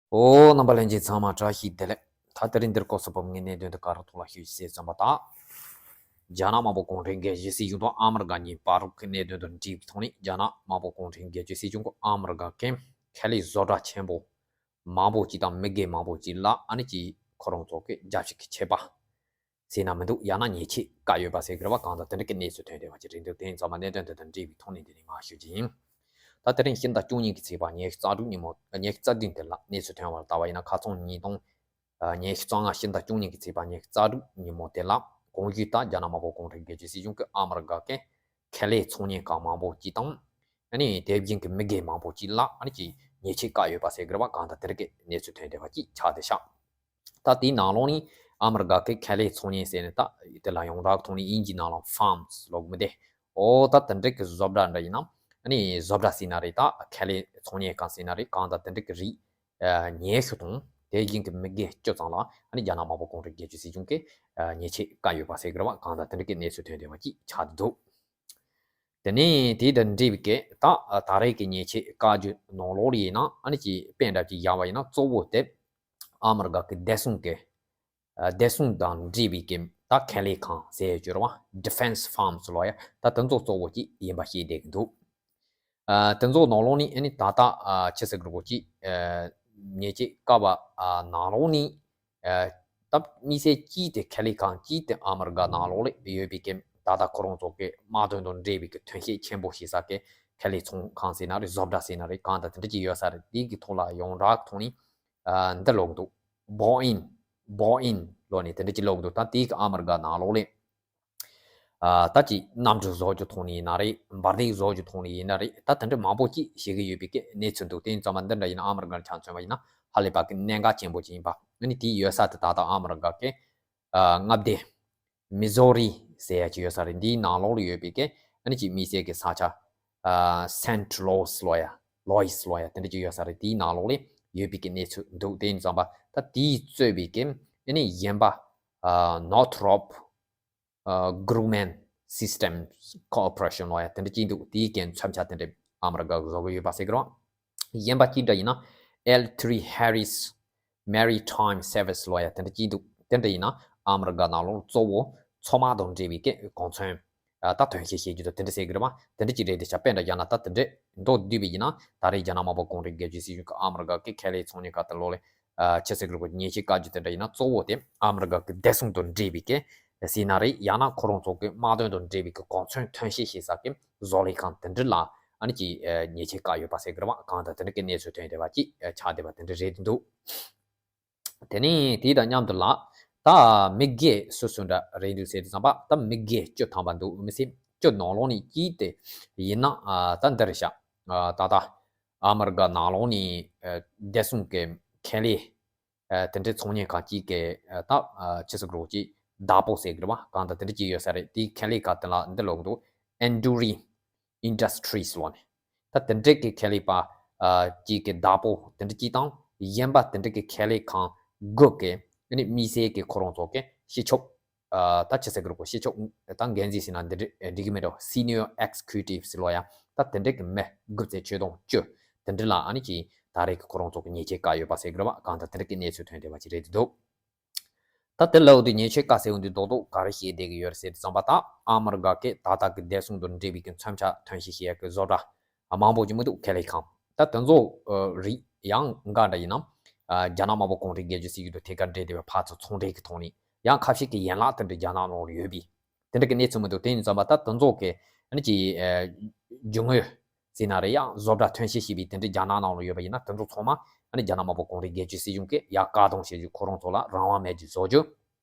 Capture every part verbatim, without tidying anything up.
ཨོ། རྣམ་པ་ལྷན་རྒྱས་ཚང་མ་བཀྲ་ཤིས་བདེ་ལེགས། ད་དེ་རིང་འདིར་སྐོར་སོགས་བབ་ངའི་གནད་དོན་དུ་ག་རོགས་ཐོག་ལ་ཞུ་ཞིག་ཟེར་ཙམ་པ་དང་། རྒྱ་ནག་དམར་པོ་གུང་ཁྲན་སྒེར་གྱི་སྲིད་གཞུང་དང་ཨ་མི་རི་ཀ་གཉིས་བར་གྱི་གནད་དོན་དང་འབྲེལ་བའི་ཐོག་ནས། རྒྱ་ནག་དམར་པོ་གུང་ཁྲན་སྒེར་གྱི་སྲིད་གཞུང་གིས་ཨ་མི་རི་ཀ་གི་ཁེ་ལས་བཟོ་གྲྭ་ཆེན་པོ་མང་པོ་ཅིག་དང་མི་སྒེར་མང་པོ་ཅིག་ལ་ཨ་ནི་ཅིག་ཁོ་རང་ཚོ་གི་རྒྱབ་སྐྱོར་གྱི་ཆད་པ་ཟེར་ན་མི་འདུག་ཡང་ན་ཉེས་ཆད་བཀལ་ཡོད་པ་ཟེར་དགོས་རེད་པ། གང་ལྟར་དེ་འདྲ་གི་གནས་ཚུལ་ཐོན་བསྡད་པ་ཅིག་རེད་འདུག་དེ་ཡིན་ཙང་མ་གནད་དོན་དེ་དང་འབྲེལ་བའི་ཐོག་ནས་འདི་ནས་མར་ཞུ་རྒྱུ་ཡིན། ད་དེ་རིང་ཕྱི་ཟླ་བཅུ་གཉིས་ཀྱི་ཚེས་པ་ཉི་ཤུ་རྩ་དྲུག་ཉིན་མོ། ཉི་ཤུ་རྩ་བདུན་དེ་ལ་གནས་ཚུལ་ཐོན་པར་ལྟ་བ་ཡིན་ན། ཁ་སང་ཉིས་སྟོང་ཉི་ཤུ་རྩ་ལྔ་ཕྱི་ཟླ་བཅུ་གཉིས་ཀྱི་ཚེས་པ་ཉི་ཤུ་རྩ་དྲུག་ཉིན་མོ་དེ་ལ། གོང་ཞུས་ལྟར་རྒྱ་ནག་དམར་པོ་གུང་ཁྲན་སྒེར་གྱི་སྲིད་གཞུང་གིས་ཨ་མི་རི་ཀ་གི་ཁེ་ལས་ཚོང་གཉེར་ཁང་མང་པོ་ཅིག་དང་། ཨ་ནི་དེ་བཞིན་གྱི་མི་སྒེར་མང་པོ་ཅིག་ལ་ཨ་ནི་ཅིག་ཉེས་ཆད་བཀལ་ཡོད་པ་ཟེར་དགོས་རེད་པ། གང་ལྟར་དེ་འདྲ་གི་གནས་ཚུལ་ཐོན་བསྡད་པ་ཅིག་ཆགས་བསྡད་ཤག་ད་དེའི་ནང་ལོགས་ནས་ཨ་མི་རི་ཀ་གི་ཁེ་ལས་ཚོང་གཉེར་ཟེར་ནས། ད་དེ་ལ་ཡོངས་གྲགས་ཐོག་ནས་དབྱིན་ཇིའི་ནང་ལ་ཕཱརམ་སི་ལབ་ཀྱི་མི་འདུག་ཨོ། ད་དེ་འདྲ་གི་བཟོ་གྲྭ་འདྲ་ཡིན་ན། ཨ་ནི་བཟོ་གྲྭ་ཟེར་ན་རེད། ད་ཁེ་ལས་ཚོང་གཉེར་ཁང་ཟེར་ན་རེད། གང་ལྟར་དེ་འདྲ་གི་རིགས་ཉི་ཤུ་དང་། དེ་བཞིན་གྱི་མི་སྒེར་བཅུ་ཙམ་ལ་ཨ་ནི་རྒྱ་ནག་དམར་པོ་གུང་ཁྲན་སྒེར་གྱི་སྲིད་གཞུང་གིས་ཉེས་ཆད་བཀལ་ཡོད་པ་ཟེར་དགོས་རེད་པ། གང་ལྟར་དེ་འདྲ་གི་གནས་ཚུལ་ཐོན་བསྡད་པ་ཅིག་ཆགས་བསྡད་འདུག་དེ་ནས་དེ་དང་འབྲེལ་བའི་གི་ད་ད་རེས་ཀྱི་ཉེས་ཆད་བཀལ་རྒྱུ་ནང་ལོགས་ལ་ཡིན་ན། ཨ་ནི་ཅིག་དཔེ་འདྲ་ཅིག་བཞག་པ་ཡིན་ན། གཙོ་བོ་དེ་ཨ་མི་རི་ཀ་གི་བདེ་སྲུང་གི། ཨ། བདེ་སྲུང་དང་འབྲེལ་བའི་གི་ད་ཁེ་ལས་ཁང་ཟེར་ཡ་ཅིག་ཡོད་རེད་པ། ཌི་ཕེན་སི་ཕཱརམ་སི་ལབ་ཡ། ད་དེ་ཚོ་གཙོ་བོ་ཅིག་ཡིན་པ་ཤེས་བསྡད་ཀྱི་འདུག་ཨ། དེ་ཚོ་ནང་ལོགས་ནས་ཨ་ནི་ད་ལྟ། ཨ། ཅི་ཟེར་དགོས་རེད་པ། ཅིག་ཨ། ཉེས་ཆད་བཀལ་བ། ཨ། ནང་ལོགས་ནས། ཨ། ད་དམིགས་བསལ་གཅིག་དེ་ཁེ་ལས་ཁང་གཅིག་དེ་ཨ་མི་རི་ཀ་ནང་ལོགས་ལ་ཡོད་པའི་གི། ད་ལྟ་ཁོ་རང་ཚོ་གི་དམག་དོན་དང་འབྲེལ་བའི་གི་ཐོན་སྐྱེད་ཆེན་པོ་བྱེད་ས་གི་ཁེ་ལས་ཚོང་ཁང་ཟེར་ན་རེད། བཟོ་གྲྭ་ཟེར་ན་རེད། གང་ལྟར་དེ་འདྲ་ཅིག་ཡོད་ས་རེད། དེ་གི་ཐོག་ལ་ཡོངས་གྲགས་ཐོག་ནས། ཨ། འདི་ལབ་ཀྱི་འདུག་བོ་ཨིང་། བོ་ཨིང་ལབ་ནས་དེ་འདྲ་ཅིག་ལབ་ཀྱི་འདུག་ད་དེ་གི་ཨ་མི་རི་ཀ་ནང་ལོགས་ལ། ཨ། ད་ཅིག་གནམ་གྲུ་བཟོ་རྒྱུ་ཐོག་ནས་ཡིན་ན་རེད། འབར་མདེལ་བཟོ་རྒྱུ་ཐོག་ནས་ཡིན་ན་རེད། ད་དེ་འདྲ་མང་པོ་ཅིག་བྱེད་ཀྱི་ཡོད་པའི་གི་གནས་ཚུལ་འདུག་དེ་ཡིན་ཙང་མ་འདི་འདྲ་ཡིན་ན། ཨ་མི་རི་ཀ་ནས་ཆ་མཚོན་པ་ཡིན་ན་ཧ་ལས་པ་གི་གནད་འགག་ཆེན་པོ་ཅིག་ཡིན་པ། ཨ་ནི་དེ་ཡོད་ས་དེ་ད་ལྟ་ཨ་མི་རི་ཀ་གི། ཨ། མངའ་སྡེ་མི་ཟོ་རི་ཟེར་ཡ་ཅིག་ཡོད་ས་རེད། འདིའི་ནང་ལོགས་ལ་ཡོད་པའི་གི་ཨ་ནི་ཅིག་དམིགས་བསལ་གྱི་ས་ཆ། ཨ། སེན་ཊི་ལོའི་སི་ལབ་ཡ། ལོའི་སི་ལབ་ཡ་དེ་འདྲ་ཅིག་ཡོད་ས་རེད། དེའི་ནང་ལོགས་ལ་ཡོད་པའི་གི་གནས་ཚུལ་འདུག་དེ་ཡིན་ཙང་མ་ད་དེས་གཙོས་པའི་གི་ཨ་ནི་གཞན་པ། ཨ། Northrop Grumman Systems Corporation ལབ་ཡ་དེ་འདྲ་ཅིག་འདུག་དེའི་གི་མཚོན་ཆ་དེ་འདྲ་ཨ་མི་རི་ཀ་གིས་བཟོ་གི་ཡོད་པ་ཟེར་གི་རེད། གཞན་པ་གཅིག་འདྲ་ཡིན་ན། L three Harris Maritime Service ལབ་ཡ་དེ་འདྲ་གཅིག་འདུག་དེ་འདྲ་ཡིན་ན་ཨ་མི་རི་ཀ་ནང་ལོགས་གཙོ་བོ་མཚོ་དམག་དང་འབྲེལ་བའི་གི་གོ་མཚོན། ཨ། ད་ཐོན་སྐྱེད་བྱེད་རྒྱུ་དང་དེ་འདྲ་ཟེར་གི་རེད་པ། དེ་འདྲ་ཅིག་རེད་དེ་ཤག་དཔེ་འདྲ་བཞག་ན་ད་དེ་འདྲ་མདོར་བསྡུས་པ་ཡིན་ན། ད་རེས་རྒྱ་ནག་དམར་པོ་གུང་ཁྲན་སྒེར་གྱི་སྲིད་གཞུང་གིས་ཨ་མི་རི་ཀ་གི་ཁེ་ལས་ཚོང་གཉེར་ཁང་དེ་ལོགས་ལ། ཨ། ཅི་ཟེར་དགོས་རེད། ཉེས་ཆད་བཀལ་རྒྱུ་དེ་འདྲ་ཡིན་ན། གཙོ་བོ་དེ་ཨ་མི་རི་ཀ་གི་བདེ་སྲུང་དང་འབྲེལ་བའི་གི་ཟེར་ན་རེད། ཡང་ན་ཁོ་རང་ཚོ་གི་དམག་དོན་དང་འབྲེལ་བའི་གི་གོ་མཚོན་ཐོན་སྐྱེད་བྱེད་ས་གི་བཟོ་ལས་ཁང་དེ་འདྲ་ལ་ཨ་ནི་ཅིག་ཨ། ཉེས་ཆད་བཀལ་ཡོད་པ་ཟེར་གི་རེད་པ། གང་ལྟར་དེ་འདྲ་གི་གནས་ཚུལ་ཐོན་བསྡད་པ་ཅིག་ཨ། ཆགས་བསྡད་པ་དེ་འདྲ་རེད་འདུག་དེ་ནས་དེ་དང་མཉམ་དུ་ལ། ད་མི་སྒེར་སུ་སུ་འདྲ་རེད་འདུག་ཟེར་དུས་ཙམ་པ། ད་མི་སྒེར་བཅུ་ཐམ་པ་འདུག་མི་སེར་བཅུ་ནང་ལོགས་ནས་གཅིག་དེ་ཡིན་ན། ཨ། ད་འདི་རེད་ཤག་ཨ། ད་ལྟ་ཨ་མི་རི་ཀ་ནང་ལོགས་ནས། ཨ། བདེ་སྲུང་གི་ཁེ་ལས། ཨ། དེ་འདྲའི་ཚོང་གཉེར་ཁང་གཅིག་གི། ཨ། ད། ཨ། ཅི་ཟེར་དགོས་རེད། ཅིག་བདག་པོ་ཟེར་གི་རེད་པ། གང་ལྟར་དེ་འདྲ་ཅིག་ཡོད་ས་རེད། དེའི་ཁེ་ལས་ཁང་དེ་ལ་འདི་ལབ་ཀྱི་འདུག Enduring Industries ལབ་ནས། ད་དེ་འདྲའི་གི་ཁེ་ལས་པ། ཨ། གཅིག་གི་བདག་པོ་དེ་འདྲ་གཅིག་དང་། གཞན་པ་དེ་འདྲའི་གི་ཁེ་ལས་ཁང་དགུ་གི་ཨ་ནི་དམིགས་བསལ་གྱི་ཁོ་རང་ཚོ་གི་སྤྱི་ཁྱབ། ཨ། ད་ཅི་ཟེར་གི་རེད་གོ་སྤྱི་ཁྱབ་ད་འགན་འཛིན་ཟེར་ན་འདི་འགྲིག་གི་མེད་འགྲོ། Senior Executives ལབ་ཡ། ད་དེ་འདྲའི་གི་མི་དགུ་བརྩེགས་ཆོས་དུང་བཅུ་དེ་འདྲ་ལ་ཨ་ནི་ཅིག་ད་རེས་གི་ཁོ་རང་ཚོ་གི་ཉེས་ཆད་བཀལ་ཡོད་པ་ཟེར་གི་རེད་པ། གང་ལྟར་དེ་འདྲ་གི་གནས་ཚུལ་ཐོན་བསྡད་པ་ཅིག་རེད་འདུག་ད་དེ་ལབ་དུས་ཉེས་ཆད་བཀལ་ཟེར་ཡོང་དུས་རྡོག་རྡོག་ག་རེ་བཤད་བསྡད་ཀྱི་ཡོད་རེད་ཟེར་དུས་ཙམ་པ། ད་ཨ་མི་རི་ཀ་གི་ད་ལྟ་གི་བདེ་སྲུང་དང་འབྲེལ་བའི་གི་མཚོན་ཆ་ཐོན་སྐྱེད་བྱེད་ཡག་གི་བཟོ་གྲྭ་མང་པོ་ཅིག་མི་འདུག་ཁེ་ལས་ཁང་། ད་དེ་ཚོ་རིགས་ཡང་འགའ་འདྲ་ཡིན་ན། རྒྱ་ནག་དམར་པོ་གུང་ཁྲན་སྒེར་གྱི་སྲིད་གཞུང་དང་ཐད་ཀར་འབྲེལ་བསྡད་པའི་ཕར་ཚུར་ཚོང་འབྲེལ་གྱི་ཐོག་ནས། ཡང་ཁ་ཤས་ཀྱི་ཡན་ལག་དེ་འདྲ་རྒྱ་ནག་ནང་ལ་ཡོད་པའི་དེ་འདྲ་གི་གནས་ཚུལ་མི་འདུག་དེ་ཡིན་ཙམ་པ་ད་དེ་ཚོ་གི་ཨ་ནི་ཅིག་ཨ། རྒྱུ་དངོས་ཟེར་ན་རེད། ཡང་བཟོ་གྲྭ་ཐོན་སྐྱེད་བྱས་པའི་དེ་འདྲ་རྒྱ་ནག་ནང་ལ་ཡོད་པ་ཡིན་ན། དེ་ཚོ་ཚང་མ་ཨ་ནི་རྒྱ་ནག་དམར་པོ་གུང་ཁྲན་སྒེར་གྱི་སྲིད་གཞུང་གིས་ཡར་བཀག་སྡོམ་བྱེད་རྒྱུ། ཁོ་རང་ཚོ་ལ་རང་དབང་མེད་རྒྱུ་བཟོ་རྒྱུ།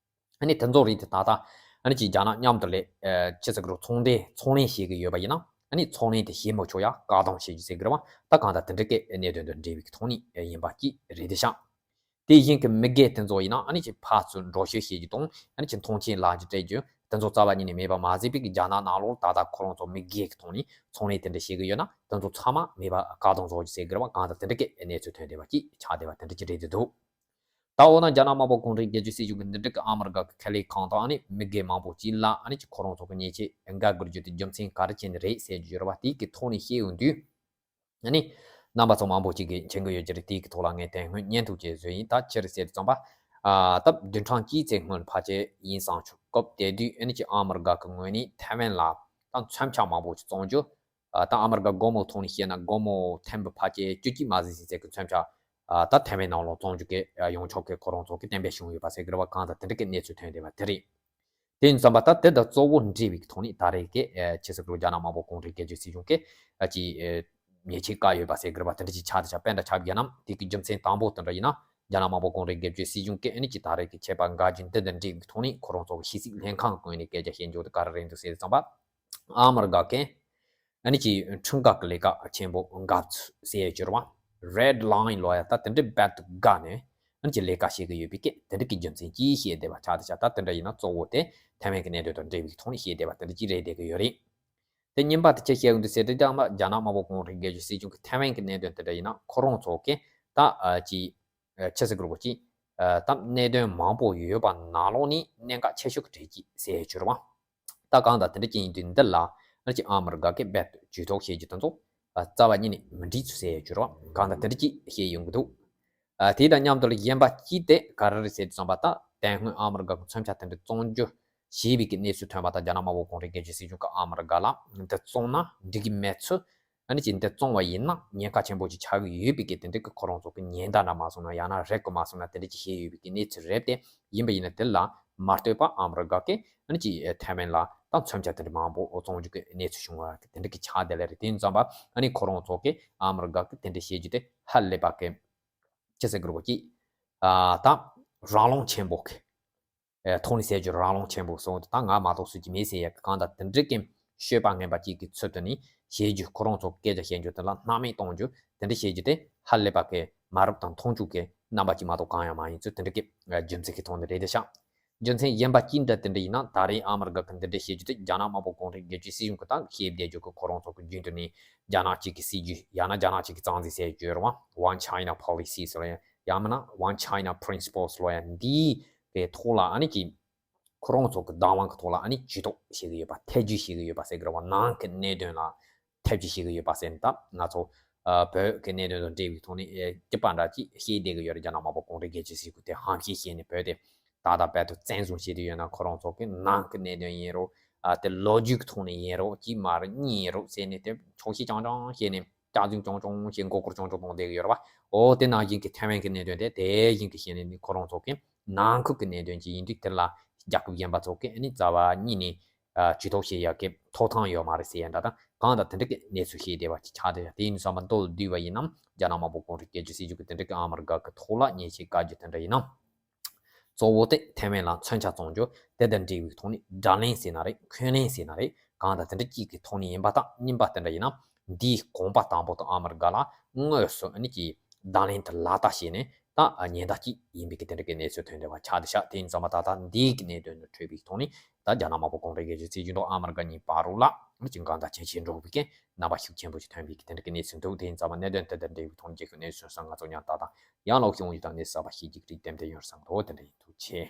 ཨ་ནི་དེ་ཚོ་རིགས་དེ་ད་ལྟ་ཨ་ནི་ཅིག་རྒྱ་ནག་མཉམ་དུ་ལས། ཨ། ཅི་ཟེར་གི་རེད། ཚོང་འབྲེལ་ཚོང་ལེན་བྱེད་ཀྱི་ཡོད་པ་ཡིན་ན། ཨ་ནི་ཚོང་ལེན་དེ་བྱེད་མི་ཆོག་ཡ། བཀག་སྡོམ་བྱེད་རྒྱུ་ཟེར་གི་རེད་པ། ད་གང་ལྟར་དེ་འདྲ་གི་གནད་དོན་དང་འབྲེལ་བའི་ཐོག་ནས་ཡིན་པ་ཅིག་རེད་དེ་ཤག་དེ་བཞིན་གྱི་མི་སྒེར་དེ་ཚོ་ཡིན་ན་ཨ་ནི་ཅིག་ཕར་ཚུར་འགྲོ་སྐྱོད་བྱེད་རྒྱུ་དང་། ཨ་ནི་ཅིག་མཐོང་ཆེན་ལག་འཁྱེར་སྤྲད་རྒྱུ་དེ་ཚོ་རྩ་བ་ཉིད་ནས་མེད་པ་མ་ཟད་པའི་གི་རྒྱ་ནག་ནང་ལོགས་ད་ལྟ་ཁོ་རང་ཚོ་མི་སྒེར་གྱི་ཐོག་ནས་ཚོང་ལེན་དེ་འདྲ་བྱེད་ཀྱི་ཡོད་ན། དེ་ཚོ་ཚང་མ་མེད་པ་བཀག་སྡོམ་བཟོ་རྒྱུ་ཟེར་གི་རེད་པ། གང་ལྟར་དེ་འདྲ་གི་གནས་ཚུལ་ཐོན་བསྡད་པ་ཅིག་ཆགས་བསྡད་པ་དེ་འདྲ་ཅིག་རེད་དེ་འདུག་ད་འོ་ན་རྒྱ་ནག་དམར་པོ་གུང་ཁྲན་སྒེར་གྱི་སྲིད་གཞུང་གིས་འདི་འདྲ་གི་ཨ་མི་རི་ཀ་གི་ཁེ་ལས་ཁང་དང་། ཨ་ནི་མི་སྒེར་མང་པོ་ཅིག་ལ་ཨ་ནི་ཅིག་ཁོ་རང་ཚོ་གི་ཉེས་ཆད་འགལ་དགོས་རྒྱུ་དེ་རྒྱུ་མཚན་ག་རེ་བྱས་ནས་རེད་ཟེར་རྒྱུ་ཡོད་རེད་པ། དེ་གི་ཐོག་ནས་བཤད་ཡོང་དུས། ཨ་ནི་ རྣམ་པ་ཚོ་མང་པོ་ཅིག་གིས་མཁྱེན་གྱི་ཡོད་ཀྱི་རེད། དེའི་གི་ཐོག་ལ་ངས་དེ་སྔོན་བརྙན་ཐུང་ཅིག་བཟོས་ཡིན། ད་ཕྱིར་གསལ་དུ་བརྩམས་པ། ཨ་ད་བདུན་ཕྲག་གཅིག་ཙམ་སྔོན་ཕལ་ཆེར་ཡིན་བསམ་བྱུང་། སྐབས་དེ་དུས་ཨ་ནི་ཅིག་ཨ་མི་རི་ཀ་གི་ངོས་ནས་ཐའེ་ཝན་ལ་ད་མཚོན་ཆ་མང་པོ་ཅིག་བཙོང་རྒྱུ། ཨ་ད་ཨ་མི་རི་ཀ་སྒོར་མོ་ཐོག་ནས་བཤད་ན་སྒོར་མོ་ཐེར་འབུམ་ཕལ་ཆེར་བཅུ་གཅིག་མ་ཟིན་ཟིན་ཙམ་གྱི་མཚོན་ཆ་ཨ་ད་ཐའེ་ཝན་ནང་ལ་བཙོང་རྒྱུ་གི་ཨ་ཡོང་ཆོག་གི་ཁོ་རང་ཚོ་གི་གཏན་འབེབས་བྱུང་ཡོད་པ་ཟེར་གི་རེད་བ། གང་ལྟར་དེ་འདྲ་གི་གནས་ཚུལ་ཐོན་བསྡད་པ་དེ་རེད། དེ་ཡིན་ཙམ་པ་ད་དེ་དང་གཙོ་བོ་འབྲེལ་བའི་ཐོག་ནས་ད་རེས་ཀྱི་ཨ་ཆི་ཟེར་གི་རེད། རྒྱ་ནག་དམར་པོ་གུང་ཁྲན་སྒེར་གཅོད་སྲིད་གཞུང་གི་ཨ་ཅིག་ཨ་ཉེས་ཆད་བཀལ་ཡོད་པ་ཟེར་གི་རེད་བ། དེ་འདྲ་ཅིག་ཆགས་དེ་ཆགས་པས་འདྲ་ཆགས་ཡིན་ནམ། དེ་གི་རྒྱུ་མཚན་དང་པོ་དེ་འདྲ་ཡིན་ན། རྒྱ་ནག་དམར་པོ་གུང་ཁྲན་སྒེར་གཅོད་སྲིད་གཞུང་གིས་ཨ་ནི་ཅིག་ད་རེས་ཀྱི་ཆད་པ་འགལ་རྒྱུ་འདི་དང་འབྲེལ་བའི་ཐོག་ནས་ཁོ་རང་ཚོ་གི་ཕྱི་སྲིད་ལྷན་ཁང་གི་ངོས་ནས་སྐད་ཆ་བཤད་རྒྱུ་དེ་ག་རེ་རེད་འདུག་ཟེར་ཙམ་པ། ཨ་མི་རི་ཀ་གིས་ཨ་ནི་ཅིག་ཁྲིམས་འགལ་གྱི་ལས་ཀ་ཆེན་པོ་འགབ་ཚུལ་ཟེར་ཡ་ཅིག་ཡོད་རེད་བ། རེད་ལའིན་ལབ་ཡ་ད་དེ་འདྲའི་རྦད་དེ་བཀག་ནས་ཨ་ནི་ཅིག་ལས་ཀ་བྱེད་ཀྱི་ཡོད་པའི་སྐད་དེ་འདྲ་གི་རྒྱུ་མཚན་ཅིག་བཤད་བསྡད་པ་ཆགས་དེ་ཆགས། ད་དེ་འདྲ་ཡིན་ན་གཙོ་བོ་དེ་ཐའེ་ཝན་གྱི་གནད་དོན་དང་འབྲེལ་བའི་ཐོག་ནས་བཤད་བསྡད་པ་དེ་འདྲ་ཅིག་རེད་བསྡད་ཀྱི་ཡོད་རེད། དེ་གཉིས་པ་དེ་ཆི་བཤད་ཡོང་དུས་ཟེར་དུས་ད་རྒྱ་ནག་དམར་པོ་གུང་ཁྲན་སྒེར་གཅོད་སྲིད་གཞུང་གིས་ཐའེ་ཝན་གྱི་གནད་དོན་དེ་འདྲ་ཡིན་ན་ཁོ་རང་ཚོ་གིས་ད་ཨ་ཅིག་ཨ་ཆི་ཟེར་གི་རེད་གོ་ཅིག་ཨ་ད་གནད་དོན་མང་པོ་ཡོད་པ་ནང་ལོགས་ནས་གནད་འགག་ཆེ་ཤོས་ཀྱི་གྲས་ཅིག་ཟེར་ཡ་ཅིག་ཡོད་རེད་བ། ད་གང་ལྟར་དེ་འདྲ་ཅིག་ཡིན་དུས་འདི་ལ་ཨ་ཅིག་ཨ་མི་རི་ཀ་གིས་རྦད་དེ་ཇུས་གཏོགས་བྱེད་རྒྱུ་དེ་ཚོ་ཨ་རྩ་བ་ཉིད་ནས་མི་འགྲིག་ཚུལ་ཟེར་ཡ་ཅིག་ཡོད་རེད་བ། གང་ལྟར་དེ་འདྲ་ཅིག་བཤད་ཡོང་གི་འདུག་ཨ་དེ་དང་མཉམ་དུ་ལ་གཞན་པ་གཅིག་དེ་ག་རེ་རེད་ཟེར་དུས་ཙམ་པ། ད་དེ་སྔོན་ཨ་མི་རི་ཀ་གི་མཚོན་ཆ་དེ་འདྲ་བཙོང་རྒྱུ་བྱས་པའི་གི་གནས་ཚུལ་ཐོན་པ་དང་། རྒྱ་ནག་དམར་པོ་གུང་ཁྲན་སྒེར་གཅོད་སྲིད་གཞུང་གིས་ཨ་མི་རི་ཀ་ལ་འདི་བཙོང་ན་འགྲིག་གི་མེད་ཚུལ། ཨ་ནི་ཅིག་འདི་བཙོང་བ་ཡིན་ན་ཉེན་ཁ་ཆེན་པོ་ཅིག་ཆགས་ཀྱི་ཡོད་པའི་གི་དེ་འདྲ་གི་ཁོ་རང་ཚོ་གི་ཉེན་བརྡ་འདྲ་མ་སོང་ན། ཡང་ན་རེད་གི་མ་སོང་ན། དེ་འདྲ་ཅིག་བཤད་ཡོད་པའི་གི་གནས་ཚུལ་རེད་དེ། ཡིན་པ་ཡིན་ན་དེ་ལ་མ་ལྟོས་པར་ཨ་མི་རི་ཀ་གིས་ཨ་ནི་ཅིག་ཐའེ་ཝན་ལ་ད་མཚོན་ཆ་དེ་འདྲ་མང་པོ་བཙོང་རྒྱུ་གི་གནས་ཚུལ་བྱུང་བ་དེ་འདྲ་གི་ཆགས་བསྡད་ལེ་རེད། དེ་ཡིན་ཙམ་པ་ཨ་ནི་ཁོ་རང་ཚོ་གིས་ཨ་མི་རི་ཀ་གིས་དེ་འདྲ་བཤད་རྒྱུ་དེ་ཧ་ལས་པ་གི་ཅི་ཟེར་གི་རེད་གོ་ཅིག་ཨ་ད་རང་དབང་ཆེན་པོ་གི་ཨེ་ཐོག་ནས་ཟེར་རྒྱུ། རང་དབང་ཆེན་པོ་སོང་དུས་ད་ང་མ་གཏོགས་སུ་ཅིག་མེད་ཟེར་ཡ་གང་ལྟར་དེ་འདྲ་གི་ཤོད་པ་ངན་པ་ཅིག་གི་ཚུལ་དུ་ནི་བཤད་རྒྱུ། ཁོ་རང་ཚོ་སྐད་ཆ་བཤད་རྒྱུ་དེ་ལ་སྣང་མེད་གཏོང་རྒྱུ་དེ་འདྲ་བཤད་རྒྱུ་དེ་ཧ་ལས་པ་གི་མ་རབས་དང་མཐོང་ཆུང་གི་རྣམ་པ་ཅིག་མ་གཏོགས་གང་ཡང་མ་ཡིན་ཚུལ་དེ་འདྲ་གི་ཨ་རྒྱུ་མཚན་གི་ཐོག་ནས་རེད་དེ་ཤག་རྒྱུ་མཚན་གཞན་པ་ཅི་འདྲ་དེ་འདྲ་ཡིན་ན། ད་རེས་ཨ་མི་རི་ཀ་གི་འདི་འདྲ་བཤད་རྒྱུ་དེ་རྒྱ་ནག་དམར་པོ་གུང་ཁྲན་སྒེར་གཅོད་སྲིད་གཞུང་གི་ད་བཤད་བསྡད་རྒྱུ་གི་ཁོ་རང་ཚོ་གི་རྒྱུན་དུ་ནི་རྒྱ་ནག་གཅིག་གི་སྲིད་ཇུས། ཡང་ན་རྒྱ་ནག་གཅིག་གི་རྩ་འཛིན་ཟེར་རྒྱུ་རེད་བ། One China Policy ཟེར་ཡ། ཡང་མིན་ན་One China Principles ལབ་ཡ་འདིའི་གི་ཐོག་ལ་ཨ་ནི་ཅིག་ཁོ་རང་ཚོ་གི་བདག་དབང་གི་ཐོག་ལ་ཨ་ནི་ཇུས་གཏོགས་བྱེད་ཀྱི་ཡོད་པ། ཐེ་ཇུས་བྱེད་ཀྱི་ཡོད་པ་ཟེར་གི་རེད་བ། ནང་གི་གནད་དོན་ལ་ཐེ་ཇུས་བྱེད་ཀྱི་ཡོད་པ་ཟེར་ནས། ད་ང་ཚོ་ཨ་བོད་ཀྱི་གནད་དོན་དང་འབྲེལ་བའི་ཐོག་ནས་ཨེ་སྐྱིད་པ་འདྲ་ཅིག་བཤད་བསྡད་ཀྱི་ཡོད་རེད། རྒྱ་ནག་དམར་པོ་གུང་ཁྲན་སྒེར་གཅོད་སྲིད་གཞུང་དེ་ཧམ་བཤད་བྱས་ནས་བོད་དེ་ད་ལྟ་རྦད་དེ་བཙན་བཟུང་བྱས་བསྡད་ཡོད་ན། ཁོ་རང་ཚོ་གི་ནང་གི་གནད་དོན་ཡིན་རུང་ཨ་དེ་ལོ་རྒྱུས་ཀྱི་ཐོག་ནས་ཡིན་རུང་གཅིག་མ་རེད་གཉིས་ཡིན་རུང་ཟེར་ནས་དེ་ཆོག་ཤེས་རྐྱང་རྐྱང་བྱས་ནས། སྐྱག་རྫུན་རྐྱང་རྐྱང་བཤད། མགོ་སྐོར་རྐྱང་རྐྱང་གཏོང་བསྡད་ཀྱི་ཡོད་རེད་བ། འོ་དེ་ནང་བཞིན་གྱི་ཐའེ་ཝན་གྱི་གནད་དོན་དེ་དེ་བཞིན་གྱི་བཤད་ནས་ནི་ཁོ་རང་ཚོ་གི་ནང་ཁུལ་གྱི་གནད་དོན་ཅིག་ཡིན་དུས་དེ་ལ་རྒྱལ་ཁབ་གཞན་པ་ཚོ་གིས་ནི་རྩ་བ་ཉིད་ནས་ཨ་ཇུས་གཏོགས་བྱེད་ཡག་གི་ཐོབ་ཐང་ཡོད་མ་རེད་ཟེར་ཡ་འདྲ་དང་། གང་ལྟར་དེ་འདྲ་གི་གནས་ཚུལ་བཤད་བསྡད་པ་ཅིག་ཆགས་བསྡད་ཡ། དེ་ཡིན་དུས་ཙམ་པ་མདོར་བསྡུས་པ་ཡིན་ན། རྒྱ་ནག་དམར་པོ་གུང་ཁྲན་སྒེར་གཅོད་སྲིད་གཞུང་གིས་དེ་འདྲ་གི་ཨ་མི་རི་ཀ་གི་ཐོག་ལ་ཉེས་ཆད་བཀལ་རྒྱུ་དེ་འདྲ་ཡིན་ན། གཙོ་བོ་དེ་ཐའེ་ཝན་ལ་མཚོན་ཆ་བཙོང་རྒྱུ་དེ་དང་འབྲེལ་བའི་ཐོག་ནས་དགྲ་ལན་ཟེར་ན་རེད། འཁོན་ལན་ཟེར་ན་རེད། གང་ལྟར་དེ་འདྲ་གཅིག་གི་ཐོག་ནས་ཡིན་པ་དང་། གཉིས་པ་དེ་འདྲ་ཡིན་ན་འདིའི་གོམ་པ་དང་པོ་དེ་ཨ་མི་རི་ཀ་ལ་དངོས་སུ་ཨ་ནི་ཀྱི་དགྲ་ལན་དེ་ལག་བསྟར་བྱས་ནས་ད་ཉེན་བརྡ་གཅིག་ཡིན་པའི་གི་དེ་འདྲ་གི་གནས་ཚུལ་ཐོན་བསྡད་པ་ཆགས་བསྡད་ཤག་དེ་ཡིན་ཙམ་པ་ད་ལྟ་འདིའི་གི་གནད་དོན་དང་འཕྲད་པའི་ཐོག་ནས་ད་རྒྱ་ནག་དམར་པོ་གུང་ཁྲན་སྒེར་གཅོད་སྲིད་གཞུང་དང་ཨ་མི་རི་ཀ་གཉིས་བར་རུ་ལ་ཨ་ནི་ཀྱི་འགལ་ཟླ་ཇེ་ཆེར་འགྲོ་བའི་གི་རྣམ་པ་ཤུགས་ཆེན་པོ་ཞིག་ཐོན་པའི་གི་དེ་འདྲ་གི་གནས་ཚུལ་འདུག་དེ་ཡིན་ཙམ་པ་གནད་དོན་དེ་དང་འབྲེལ་བའི་ཐོག་ནས་རྒྱལ་ཁབ་གནས་ཚུལ་སོང་ཙང་ང་ཚོ་མཉམ་དུ་ད་ཡང་ལོག་བྱུང་ཡོད་དང་གནས་ཚུལ་གསར་པ་ཤེས་རྒྱུ་གི་རིགས་ཏན་ཏན་ཡོང་བསམ་འདུག་དེ་འདྲ་ཡིན། ཐུགས་རྗེ་ཆེ།